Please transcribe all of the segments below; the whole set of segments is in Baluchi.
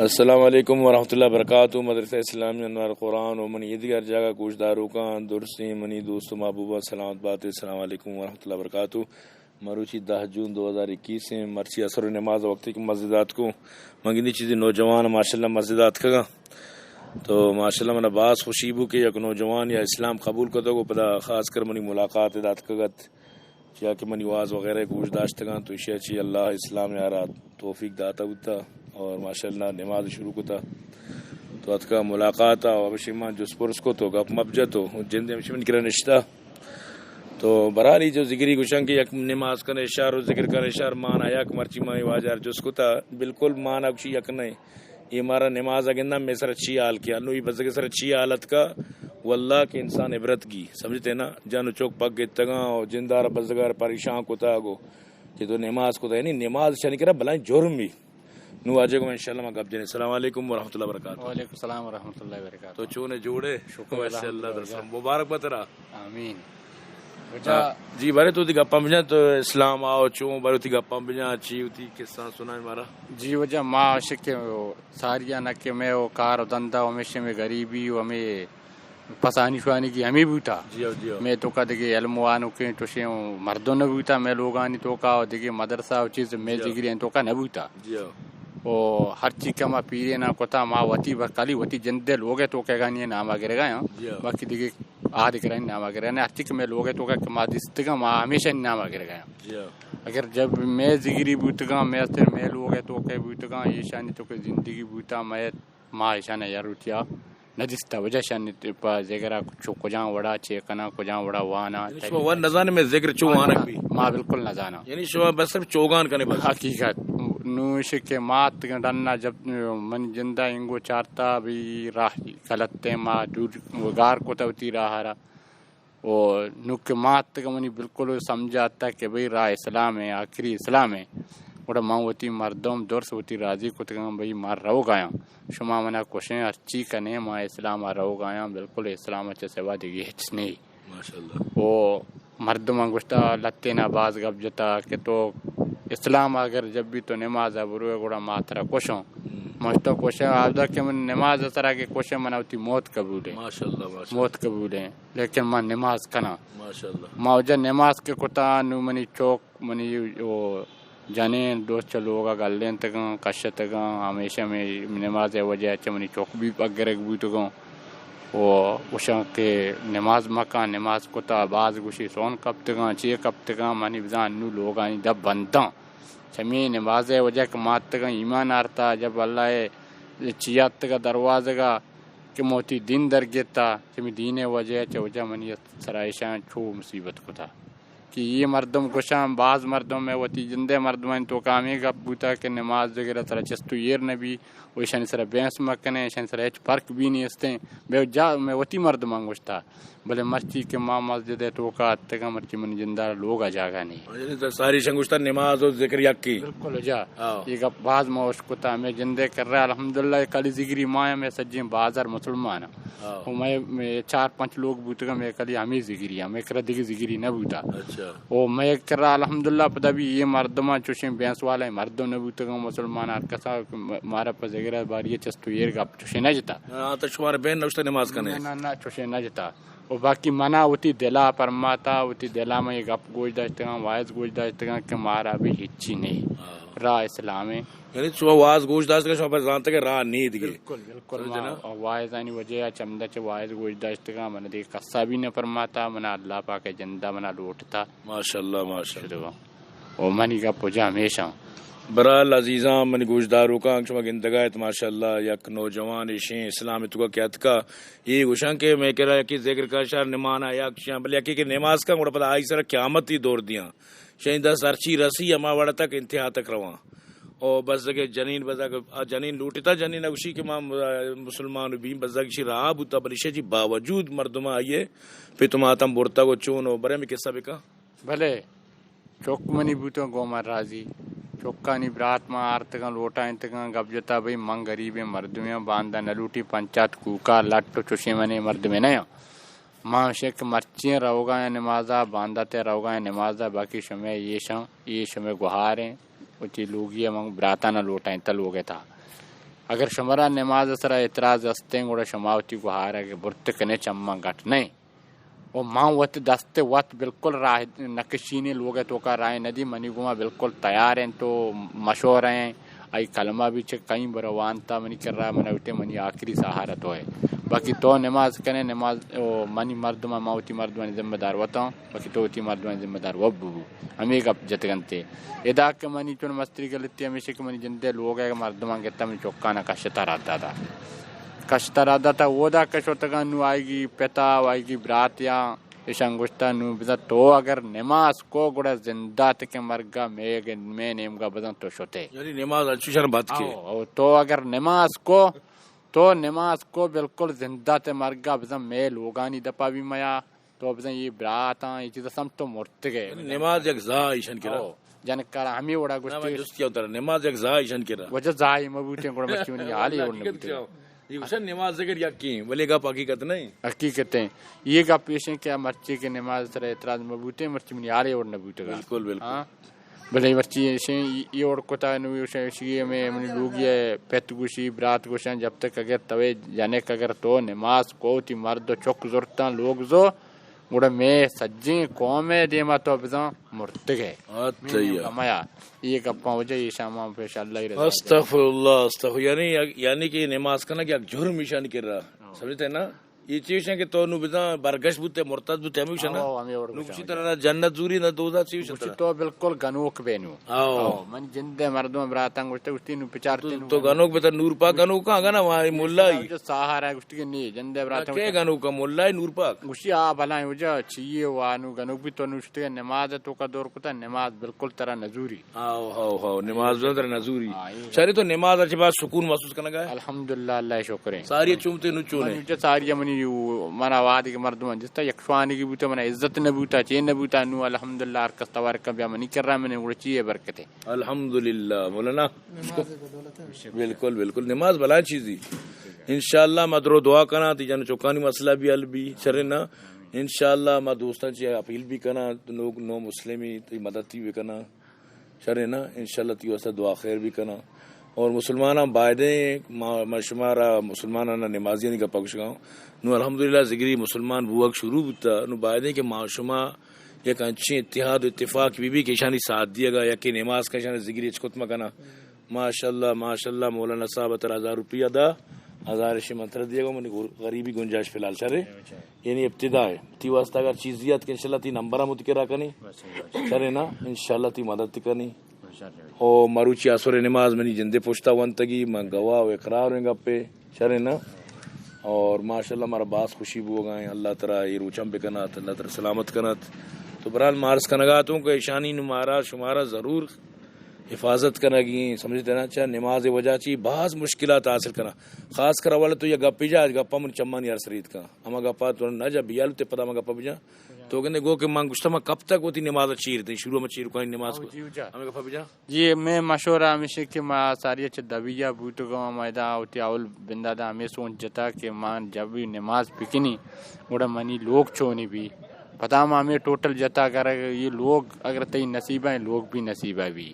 السلام علیکم ورحمۃ اللہ وبرکاتہ۔ مدرسہ اسلامی انوار قرآن و منی ایدگہ ہر جاگہ گوشداروکاں درسیں منی دوست و محبوباں سلامت بات۔ السلام علیکم ورحمۃ اللہ وبرکاتہ۔ مروچی دہ جون دو ہزار اکیس ہیں۔ مرچی عصر نماز وقتی کہ مسجد آتکوں، من گندی چیزی نوجوان ماشاءاللہ مسجد آتکگاں۔ تو ماشاءاللہ منا باز خوشی بو کہ یک نوجوان یا اسلام قبول کتگ و پدا خاص کر منی ملاقات داتکگت۔ چیا کہ منی واز وغیرہ گوش داشتگاں تو ایشی چی اللہ اسلام یارا توفیق داتا بوتا اور ماشاءاللہ نماز شروع کتا۔ تو اتکا ملاقات آ، ہمشی من جس پرس کو تو گپ مپ جتو، جندے ہمشی من کرا نشتا۔ تو برحالی جو ذکری گوشن کہ یک نماز کنے شر و ذکر کنے شر، مانا یک، مرچی مانی واجار جس کتا، بالکل مانا گوشی یک نہیں۔ اے مارا نماز ء گنداں، مئے سر ء چی حال کیا؟ نوں اے بزگ ء سر ء چی حال اتکا؟ واللہ کہ انسان عبرت گی، سمجھتے نا؟ جن و چوک پک گتگاں و جندار بزگار پریشان کتگ و کہ تو نماز کتگ، یعنی نماز شانی کرا بلائیں جرم بی۔ نوں واجہ گوں انشاءاللہ ما گپ جنیں۔ السلام علیکم ورحمۃ اللہ وبرکاتہ۔ وعلیکم السلام ورحمۃ اللہ وبرکاتہ۔ تو چون ئے، جوڑ ئے؟ شکر ماشاءاللہ، الحمدللہ۔ درست۔ مبارک بات ترا۔ آمین۔ واجہ۔ جی، بارے تو وتی گپاں بجن، تو اسلام آؤ چون، بارے وتی گپاں بجن، چی وتی قصہ سنائیں مارا۔ جی واجہ، ما عاشق ساریا نہ کہ مئے و کار و دندا و ہمیشہ مئے غریبی و ہمیں پسانی شوانی کی ہمیں بوتا۔ جی ہو، جی ہو۔ مئے توکا دگہ علم وانوکیں چوشیں مردم نہ بوتا، مئے لوگانی توکا و دگہ مدرسہ و چیز مئے جی ہو۔ جگری توکا نہ بوتا۔ جی ہو۔ و ہرچی کہ ما پیرے نا کتا، ما وتی بکالی وتی جندے لوگے توکے گانی ناما گرگا ہاں۔ جی ہو۔ باقی دگہ آ دگرانی ناما گرگا نہ، ہرچی کہ مئے لوگے توکا کہ ما دیستگا، ما ہمیشہ ناما گرگا ہاں۔ جی ہو۔ اگر جب مئے زگری بوتگاں، مئے تر مئے لوگے توکے بوتگاں، ایشانی توکے زندگی بوتا، مئے ما ایشانا یا روچیا نہ دیستا، وجہ شانی پا زگرا چو کجام وڑا چے کنا، کجام وڑا وانا۔ یعنی شما ور نزانے میں زگر چو وانگ بی؟ ما بالکل نزانا۔ یعنی شما بس صرف چوگان کنے بس؟ حقیقت۔ نوش کہ ما اتگاں ڈنا جب من جندا انگو چارتا بھی راہ غلط تے، ما دور گار کتا وتی راہ را۔ و نوں کہ ما اتکگ منی بالکل سمجھ آتا کہ بھئی راہ اسلام ہے، آخری اسلام ہے۔ گڑا من وتی مردم درس وتی راضی کتگاں، بھئی ما روگ آیاں، شما منا کشیں ہرچی کنے، ما اسلام ء روگ آیاں، بالکل اسلام ء چہ سوا دگہ ہچ نہیں۔ ماشاءاللہ۔ و مردماں گوشتا، لتینا باز گپ جتا کہ تو اسلام اگر جب بھی تو نماز ء بروئے گڑا ما ترا کشوں۔ ہم۔ من گوشتا کشیں، آبدا کہ من نماز ء سرا کہ کشیں منا وتی موت قبول ہے۔ ماشاءاللہ، ماشاءاللہ۔ موت قبول ہے۔ لیکن من نماز کناں۔ ماشاءاللہ۔ ما وجہ نماز کہ کتا، نو منی چوک، منی او جنین دوست چہ لوگا گلینتگاں، کشتگاں، ہمیشہ میں نماز وجہ چہ منی چوک بھی پگرگ بوتگاں۔ و گوشاں کہ نماز مکن، نماز کتا، باز گوشی سون کپتگاں، چی کپتگاں، منی بزان نو لوگانی دپ بنداں۔ چمی نماز وجہ کہ ماتگاں ایمان آرتا، جب اللہ چیاتگا دروازگا کہ موتی دین درگیتا، چمی دین وجہ چہ وجہ منی سرائشان چو مصیبت کتا۔ کہ یہ مردم گوشاں، باز مردم میں وتی جندے مردمانی توکا ہمیں گپ بوتا کہ نماز وغیرہ سرا چست و ایر نبی، و ایشانی سرا بحث مکنے، ایشانی سرا ہچ فرق بھی نیستیں۔ میں جا، میں وتی مردمان گوشتا، بلے مرچی کہ ما مسجد توکا اتگاں، مرچی منی جندار لوگا جاگہ نہیں۔ یعنی تو ساری شنگوشتا نماز و ذکر یکی؟ بالکل جا۔ ہاں۔ یہ گپ باز ما اشکتا، میں جندے کر رہا، الحمدللہ، کلی ذگری ما، میں سجیں بازار مسلمان۔ ہاں۔ و مئے، مئے چار پنچ لوگ بوتگاں، مئے کلی ہمے زگری ہاں، مئے کرا دگہ زگری نہ بوتا۔ اچھا۔ و مئے کرا الحمدللہ پدا بھی یہ مردماں چوشیں بینس والا مردم نہ بوتگاں، مسلمان ہر کسا مارا پہ زگرا باری چست و ایر گپ چوشیں نہ جتا۔ ہاں، تو شمار بین نوشتہ نماز کنے؟ نہ، نہ، نہ، چوشیں نہ جتا۔ و باقی منا وتی دلا پرماتا، وتی دلا میں یہ گپ گوش داشتگاں، واعظ گوش داشتگاں کہ مارا بھی ہچی نہیں۔ ہاں۔ راہ اسلام ہے۔ یعنی شما واز گوش داشت کہ شما پر زانت کہ راہ نی دگہ۔ بالکل، بالکل۔ سمجھے ما نا؟ واعظانی وجہ ء چمدا چہ واعظ گوش داشتگاں، من دگہ کسا بھی نہ پرماتا، من اللہ پاک ء جندا منا لوٹتا۔ ماشاءاللہ، ماشاءاللہ۔ شدگاں۔ و منی گپ وجہ ہمیشاں۔ برحال عزیزاں، منی گوشداروکاں، شما گندگا ات، ماشاءاللہ، یک نوجوان ایشیں اسلام توکا کہ اتکا، یہ گوشاں کہ میں کرا یکی ذکر کا شار نمانا یک شان، بلے یکی کہ نماز کا گڑا پدا آئی سر قیامت ہی دور دیاں۔ شاہین دست ہرچی رسی ہما وڑ تک انتہا تک رواں۔ او بزگ جنین، بزگ آ جنین لوٹتا، جنین اوشی کہ ما مسلمان بیم، بزگ شی راہ بوتا، بلے شی باوجود مردم آئیے پہ تو ماتم برتا گو چون و برے میں قصہ بکا۔ بلے چوک منی بوتوں گو من راضی۔ چوکانی برات ما آرتگاں، لوٹائینتگاں، گپ جتا بھئی من غریبیں مردمے آں، باندا نہ لوٹی پنچات کوکا لٹ و چوشیں منے مردمے نہ آں۔ ما ہمشیں کہ مرچی روگا آں نمازا، باندات روگا آں نمازا، باقی شمے ایشاں، اے شمے گوہاریں، وتی لوگی من براتانا لوٹائینتا لوگے تا۔ اگر شمارا نماز ءِ سرا اعتراض استیں، گڑا شما وتی گوہار ءَ برت کنے، چماں گٹ نہ ایں۔ و من وت دست وت بالکل راہ نہ کشینیں، لوگ ءِ توکا راہ نہ دی، منی گوما بالکل تیار انت و مشورہ ایں۔ آئی کلمہ بھی چہ کئی برا وانتا منی کرا، من وتی منی آخری سہارا تو ئے۔ باقی تو نماز کنے، نماز، او، منی مردماں، ما وتی مردمانی ذمہ دار وتاں، باقی تو وتی مردمانی ذمہ دار وت ببو۔ ہمے گپ جتگ انت۔ ادا کہ منی چون مستری غلطی ہمیش کہ منی جندے لوگ ءِ مردماں گتا، منی چکانا کشتا رد داتا۔ کشتا رد داتا، اودا کہ شتگاں، نوں آئیگی پتا و آئیگی براتیاں ایشاں گوشتا، نوں بزاں تو اگر نماز کو، گڑا زندہ تکے مرگا مے، مے نیمگا بزاں تو شتے۔ یعنی نماز انچوشان بات کے؟ او، او، تو اگر نماز کو، تو نماز کو بالکل زندہ تے مرگا بزاں مے لوگانی دپا بھی میا، تو بزاں یہ براتاں، یہ چیز سم تو مرتگے۔ یعنی نماز یک زا ایشان کرا۔ او، جنکارا ہمیں وڑا نہ، من گوشتے۔ جست کیا اترا، نماز یک زا ایشان کرا۔ وجہ زا ہی مبوتے، گڑا مرچی منی حالی وڑ نہ بوتے۔ یہ گوشن نماز ذکر یکیں، بلے گپ حقیقت نہیں۔ حقیقت ہیں۔ یہ گپ پیش ہیں کہ مرچی کے نماز سر اعتراض مبوتے، مرچی منی حالی وڑ نہ بوتے گا۔ بالکل، بالکل۔ ہاں۔ بلے مرچی ایشیں یہ وڑ کتا نو، ایشیں، ایشی میں منی لوگی ہے، پت گوشی، برات گوشن، جب تک اگر توے جنک اگر تو نماز کو، تی مرد و چک زرتاں لوگ زو، گڑا مے سجیں قوم ءِ دیما تو بزاں مرتگ ئے۔ ہاں، مے صحیح ہے۔ نیمگا میا۔ یہ گپاں وجہ یہ شاما پیش اللہ ءِ رضا۔ استغفر اللہ، استغفر، یعنی، یعنی کہ نماز کنگ یک جرم ایشان کرا۔ ہاں۔ سمجھتے ہیں نا؟ یہ چیز ہے کہ تو نو بزاں برگش بوتے، مرتد بوتے، ہمیشہ نا؟ ہاں، ہمیں اور نو گوشاں۔ کسی طرح نہ جنت زوری، نہ دوزہ، چیز گوشی طرح۔ تو بالکل گنوک بے نو۔ ہاں۔ ہاں، من جندے مردم براتاں گوشتے، گوشتی نو پچارتے تو، نو تو گنوک۔ گنوک بے، تو نور پاک گنوک، ہاں، گنا، وہاں ملا ہی۔ جو سہارا گوشتی کہ نہیں، جندے براتاں کیا گوشتے۔ گنوک، ملا ہی نور پاک۔ گوشی آ بھلا وجہ چیئے وانو گنوک بھی تو نوشتے نماز توکا دور کتا، نماز بالکل ترا نزوری۔ ہاؤ، ہاؤ، ہاؤ، نماز ترا نزوری۔ ہاں، یہ شری تو نماز اچ بعد سکون محسوس کنگا ہے؟ الحمدللہ، اللہ شکر ہے۔ ساری چومتے نو چونے؟ من جو ساری منی یو، منا وادی کے مردم جستا یک شوانی کی بوتا، منا عزت نہ بوتا، چین نہ بوتا، نو الحمدللہ ہر کس توار کا بیا منی کرا، منی گڑا چیئے برکت ہے۔ الحمدللہ، مولانا۔ نماز بدولت ہے۔ بالکل، بالکل، نماز بلا چیزی۔ انشاءاللہ ما درو دعا کنا، تی جن چوکانی مسئلہ بھی حل بھی، شر نا۔ انشاءاللہ ما دوستاں چی اپیل بھی کنا، نو، نو مسلمی تی مدد تی بھی کنا، شر نا۔ انشاءاللہ تی واسطہ دعا خیر بھی کنا۔ اور مسلماناں بایدیں ما، ما شمارا مسلماناں نمازیانی گپا گوشگاؤں۔ نو الحمدللہ ذگری مسلمان بوگ شروع بوتا، نو بایدیں کہ ما شما یک انچیں اتحاد و اتفاق بی بی کہ ایشانی ساتھ دیگا، یکے نماز کا ایشانی ذگری اچ کت مکنا۔ ماشاءاللہ، ماشاءاللہ، مولانا صاحب ترا ہزار روپیہ دا، ہزار شی من ترا دیگا، منی غر-، غریبی گنجائش فی الحال شرے۔ یعنی ابتدا ہے۔ تی واسطہ اگر چیزی ات کہ انشاءاللہ تی نمبر ہم تی کرا کنی۔ شرے نا، انشاءاللہ تی مدد تی کنی۔ او مروچی عصر نماز منی جندے پشتا ونتگی، من گواہ و اقرار ہیں گپے، شرے نا۔ اور ماشاءاللہ مارا باز خوشی بوگا ہیں، اللہ ترا یہ روچم بکنات، اللہ ترا سلامت کنات۔ تو برحال مارس کنگا تو کہ ایشانی نو مارا شمارا ضرور حفاظت کنگی ہیں، سمجھتے نا؟ چا نماز وجہ چی باز مشکلات حاصل کنا، خاص کر اول تو یہ گپی جا، گپا من چمانی ہر سرید کا، اما گپا تو نہ جا بیال تے پدا ما گپا بجا۔ تو گندے گو کہ من گوشتا ما کب تک وتی نماز چیر دیں، شروع ما چیر کوئی نماز کو۔ جی، جا۔ ہمیں گپا بجا۔ جی، میں مشورہ ہمیشہ کہ ما ساری چ دویا بوتگا، ما ادا وتی اول بندادا ہمیں سوچ جتا کہ ما جب بھی نماز بکنی، گڑا منی لوگ چونی بھی۔ پدا ما ہمیں ٹوٹل جتا، اگر یہ لوگ، اگر تئی نصیبہ ہیں، لوگ بھی نصیبہ بھی۔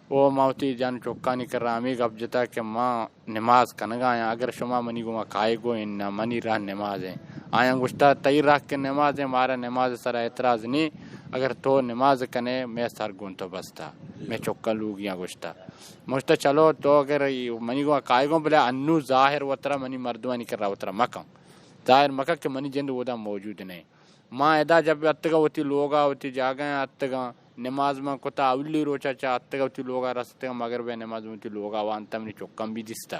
او ما وتی جان چوکانی کرا ہمیں گپ جتا کہ ما نماز کنگا آیاں، اگر شما منی گوما کائے گو اناں، منی راہ نماز ہیں۔ آیاں گوشتا، تئی راہ کہ نماز ہیں، مارا نماز سرا اعتراض نہیں، اگر تو نماز کنے، میں سر گون تو بستا، میں چکا لوگیاں گوشتا۔ مشتا چلو تو اگر منی گوما کائے گو، بلے انو ظاہر وترا منی مردمانی کرا وترا مکن۔ ظاہر مکن کہ منی جند ودا موجود نہیں۔ ما ادا جب اتگا وتی لوگا، وتی جاگہ اتگا، نماز ما کتا، اولی روچا چا اتگا وتی لوگا رستگا، مغرب نماز وتی لوگا وانتا، منی چکم بھی دیستا۔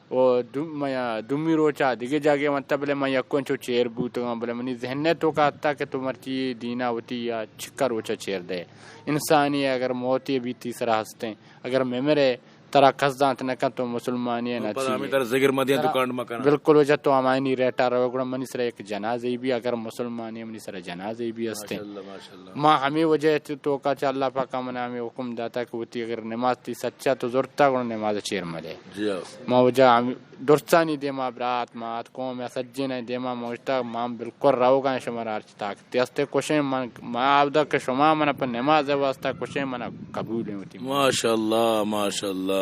او دو-، ما دومی روچا دیگه جاگه وانتا، بلے ما یکون چو چیر بوتگا، بلے منی ذہن توکا اتا کہ تو مرچی دینا وتی یا چکا روچا چیر دے۔ انسانی اگر موتی بھی تیسرا ہستیں، اگر ممرے ترا کس زانت نہ کنت تو مسلمانی ہے، نہ پدا چی ہمیں ہے۔ ترا ذکر مدیاں تو ترا کانڈ مکانا۔ بالکل وجہ تو ہمائنی ریٹا رو گڑا منی سرا ایک جنازے بھی، اگر مسلمانی ہے، منی سرا جنازے بھی ہستے۔ ماشاءاللہ، ماشاءاللہ۔ ما ہمیں وجہ تو کا چا اللہ پاک منا ہمیں حکم داتا کہ وتی اگر نماز تی سچا تو زرتا گڑا نماز چیر ملے۔ جی ہاں۔ ما وجہ ہم درستانی دیما برات مات قوم یا سجین دیما موجتا ما بالکل روگا شمارا ہرچ طاقت ہستے کشیں من، ما آودا کہ شما منا پہ نماز واسطہ کشیں منا قبول ہیں وتی۔ ماشاءاللہ، ماشاءاللہ۔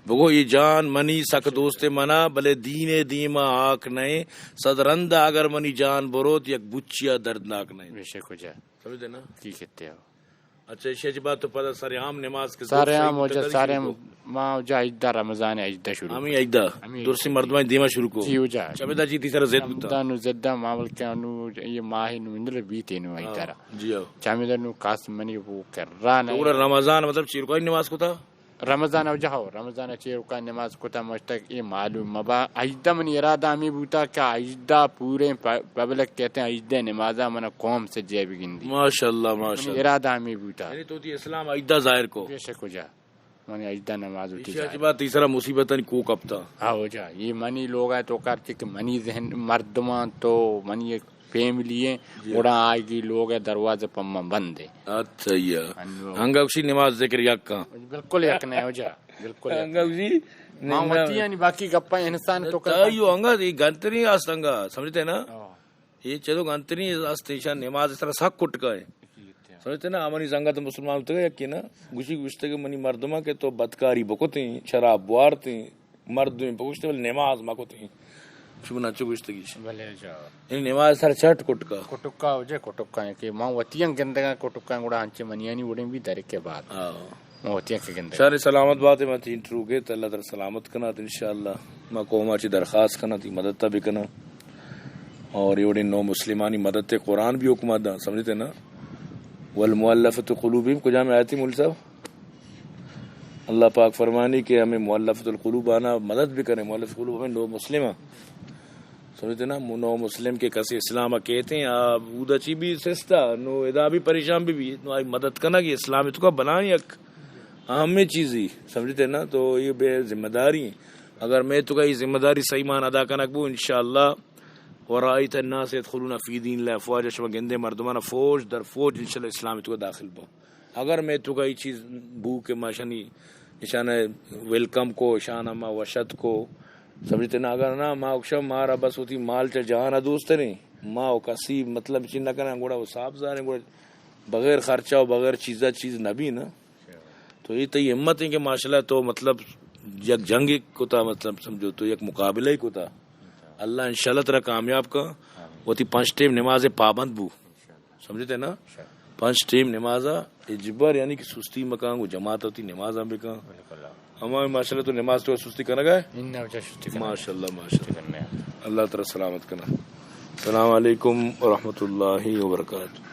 بگو، اے جان منی سک دوست منا، بلے دین ءِ دیما ہاک نئیں۔ صد رند اگر منی جان بروت، یک بچیا دردناک نئیں۔ بے شک واجہ۔ سمجھتے نا؟ حقیقت ہے۔ اچھا، ایشی چہ بعد تو پدا سر عام نماز کہ سر عام واجہ، سر عام ما واجہ ہژدہ رمضان ءِ ہژدہ شروع ہمیں کو۔ ہژدہ۔ ہمیں درستی ہژدہ۔ مردمانی دیما شروع کو۔ جی واجہ۔ چمیدا چی تئی سر ضد بوتا؟ ہمدا نو ضد ما بلکہ نو یہ ماہ نو اندر بیتے نو ہاں، ہژدہ را۔ جی ہاں۔ چمیدا نو کاس منی وہ کرا نہ۔ تو گڑا رمضان مطلب چیرکائی نماز کوتا؟ رمضان ءَ جہو، رمضان ءَ چیرکا نماز کتا، مشتگ اے معلوم مبا۔ ہژدہ منی ارادہ ہمیں بوتا کہ ہژدہ پورے پ-، پبلک کہتے ہیں، ہژدہ نمازا من قوم سے جے بگندی۔ ماشاءاللہ، منی ماشاءاللہ۔ ارادہ ہمیں بوتا۔ یعنی تو تی اسلام ہژدہ ظاہر کو؟ بے شک واجہ۔ منی ہژدہ نماز ہوتی ایشی ظاہر۔ چہ بعد تیسرا مصیبتانی کوک اپتا۔ ہاں واجہ، یہ منی لوگ ہے تو کر چک منی ذہن مردمان تو منی ایک فیملی ہیں، جی۔ گڑا آئیگی لوگ ہے، دروازے پما بند ہے۔ اچھا، یا۔ انو۔ ہنگا اسی نماز ذکر یک کن۔ بالکل یک نہ واجہ، بالکل یک۔ ہنگا اسی ما نماز وتی یعنی باقی گپا انسان تو کر۔ تائیو ہنگا، یہ گنتری است ہنگا، سمجھتے نا؟ ہاں۔ یہ چلو گنتری است، ایشان نماز اس طرح سک کٹکا ہے۔ سمجھتے نا؟ ہمانی سنگت مسلمان ہوتے گئے کہ نا، گوشی گوشتے کہ منی مردماں کہ تو بدکاری بکتیں، شراب بوارتیں، مردمے بگوشتے، بلے نماز مکتیں۔ شما انچو گوشتگیش۔ بلے جا۔ یعنی نماز سر چٹ کٹکا۔ کٹکا واجہ، کٹکا ہے کہ ما وتیاں گندگا کٹکا گڑا انچے منیانی وڑیں بھی درکے بعد۔ ہاں۔ ما وتیاں کہ گندگا۔ شر سلامت بات ہے، ما تین ٹروگے تو اللہ تعالی سلامت کنات انشاءاللہ۔ ما قوما چی درخواست کنات، تی مدد تا بکنا۔ اور یہ وڑیں نو مسلمانی مدد تے قرآن بھی حکم دا، سمجھتے نا؟ والمؤلفة قلوبهم، کجا میں آیتی مول صاحب؟ اللہ پاک فرمانی کہ ہمیں مؤلفۃ القلوب آنا مدد بکنے، مؤلفۃ القلوب ہمیں نو مسلم ہیں۔ سمجھتے نا؟ نو مسلم کے کسی اسلام کہتے ہیں، آ، اودا چی بھی سستا، نو ادا بھی پریشان بھی بھی، نو آئی مدد کرنا کہ اسلام تو کا بنانی یک اہم چیزی، سمجھتے نا؟ تو یہ بے ذمہ داری ہیں۔ اگر میں تو کا یہ ذمہ داری صحیح مان ادا کنک بو، انشاءاللہ، ورأيت الناس يدخلون في دين الله أفواجا، شما گندے مردمان فوج در فوج انشاءاللہ اسلام تو کا داخل بو۔ اگر میں تو کا یہ چیز بو کہ ما شانی نشانہ ویلکم کو، شان ما وشت کو، سمجھتے نا؟ اگر نا، ما اکشم مارا بس ہوتی مال چا جہان دوست رہے، ما و کسی مطلب چی نہ کرنا، گوڑا وہ صاحب زارے، گوڑا بغیر خرچہ و بغیر چیزا چیز نہ بھی نا۔ تو یہ تئی ہمت ہے کہ ماشاءاللہ تو مطلب یک جنگ کتا، مطلب سمجھو تو یک مقابلہ ہی کتا۔ اللہ انشاءاللہ ترا کامیاب کا۔ وتی پنچ ٹیم نماز پابند بو۔ سمجھتے نا؟ پنچ ٹیم نماز اجبر، یعنی کہ سستی مکان، وہ جماعت ہوتی نماز ہم بکن۔ بالکل۔ ہمارے ماشاءاللہ تو نماز تو سستی کرنا گئے؟ ان نہ وجہ سستی کرنا۔ ماشاءاللہ، ماشاءاللہ۔ سستی کرنا ہے۔ اللہ تعالی سلامت کرنا۔ السلام علیکم ورحمۃ اللہ وبرکاتہ۔